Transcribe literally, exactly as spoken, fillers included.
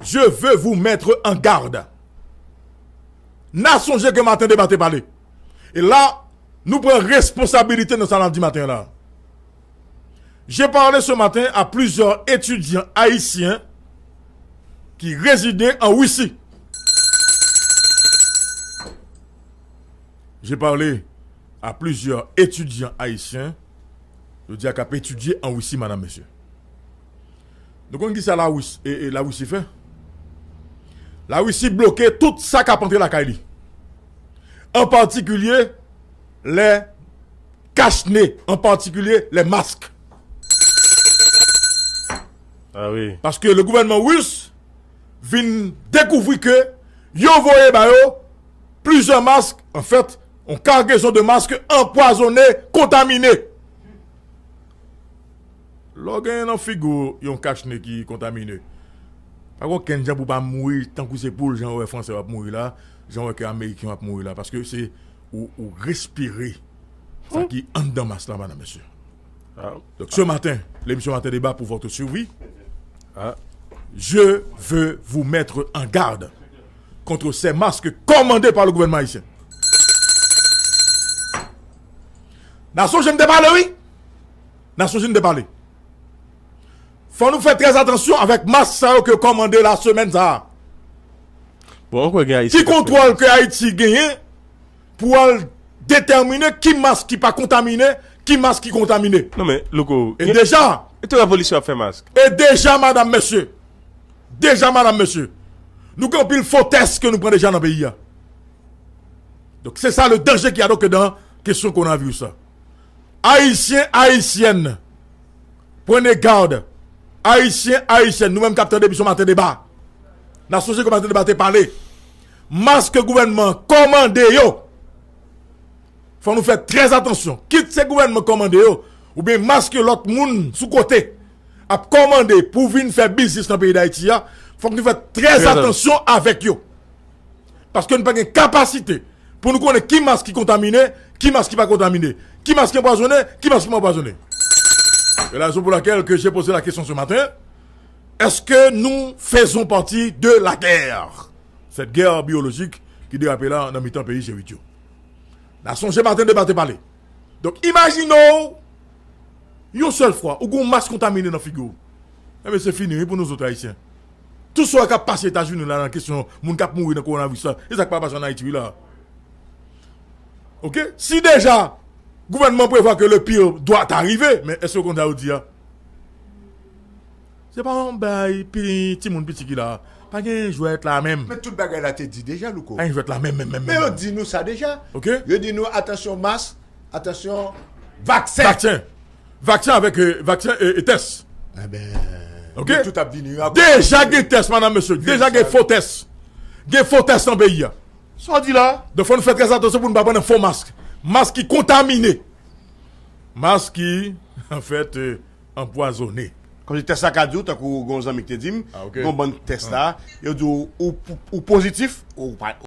Je veux vous mettre en garde. N a sonje ke maten deba te pale. E la, nou pran responsabilite nan sa n ap di maten an la. J'ai parlé ce matin à plusieurs étudiants haïtiens qui résidaient en Russie. J'ai parlé à plusieurs étudiants haïtiens, yo di a k ap etidye an Risi, madam, mesye. Nou konn ki sa Lawis, e, e, Larisi fè? Larisi bloke tout sa k ap antre lakay li. An patikilye, lè kach ne, an patikilye, lè mask. Ah wi. Paske le gouvènman ris vin dekouvri ke yo voye ba yo plizyè mask, anfèt, yon kagezon de mask anpwazonnen, kontamine. Lè w genyen nan figi w yon kach ne ki kontamine, pa gen okenn jan pou w pa mouri tankou se poul, jan w wè Fransè yo ap mouri la, jan w wè ke Ameriken yo ap mouri la, paske se ou, ou respire sa ki anndan mask la, madam, mesye. Ah. Donc ce matin, l'émission Matin Débat pour votre survie, ah, je veux vous mettre en garde contre ces masques commandés par le gouvernement haïtien. N a sonje m te pale, wi. N a sonje m te pale. Fò nou fè trè atansyon avèk mask sa yo ke yo kòmande la semèn sa a. Bon, ankò gen Ayisyen ki kontwòl ke Ayiti genyen pou al detèmine ki mask ki pa kontamine, ki mask ki kontamine. Non, men, Louko, e deja, e tout revolisyon ap fè mask. E deja, madam, mesye, deja, madam, mesye, nou gen anpil fo tès ke nou pran deja nan peyi a. Donk, se sa le danje ki a donk dan kesyon kowonaviris la. Ayisyen, Ayisyèn, prenez garde. Ayisyen, Ayisyèn, nou menm k ap tande emisyon Maten Deba, n a sonje ke Maten Deba te pale. Mask gouvènman kòmande yo, fò nou fè trè atansyon. Kit se gouvènman kòmande yo, oubyen mask lòt moun sou kote ap kòmande pou vin fè biznis nan peyi Dayiti a, fòk nou fè trè atansyon avèk yo. Paske nou pa gen kapasite pou nou konnen ki mask ki kontamine, ki mask ki pa kontamine, ki mask ki anpwazonnen, ki mask ki pa anpwazonnen. C'est la raison pour laquelle que j'ai posé la question ce matin. Est-ce que nous faisons partie de la guerre? Cette guerre biologique ki derape la nan mitan peyi G uit yo. N a sonje Maten Deba te pale. Donk, imajine w, yon sèl fwa, ou gen yon mas kontamine nan figi w. Enben, se fini, wi, pou nou zòt Ayisyen. Tout sa k ap pase Etazini la nan kesyon moun k ap mouri nan kowonaviris la, e sa k pa pase ann Ayiti, wi, la. Oke? Si deja, gouvènman prevwa ke le pire doit arriver, men èske w konn sa yo di a? Se pa yon bay pi, timoun piti ki la. Pa gen jwèt la menm. Men tout bagay la te di deja, Louko. Pa gen jwèt la menm, menm, menm, menm. Men yo di nou sa deja. Oke? Yo di nou, atansyon mas, atansyon vaksen. Vaksen. Vaksen avèk, e, vaksen e, e tès. Enben, oke? Yo tout ap vini a. Deja gen tès, madam, mesye. Deja gen fo tès. Gen fo tès nan peyi a. Sa w di la? Donk, fò nou fè trè atansyon pou nou pa pran nan fo mask. Mask ki kontamine. Mask ki, anfèt, e, anpwazonnen. Kòmsi tès la ka di w, tankou gon zanmi ki te di m, ah, ok, gon bann tès la, yo di w, ou, ou pozitif, ou pa,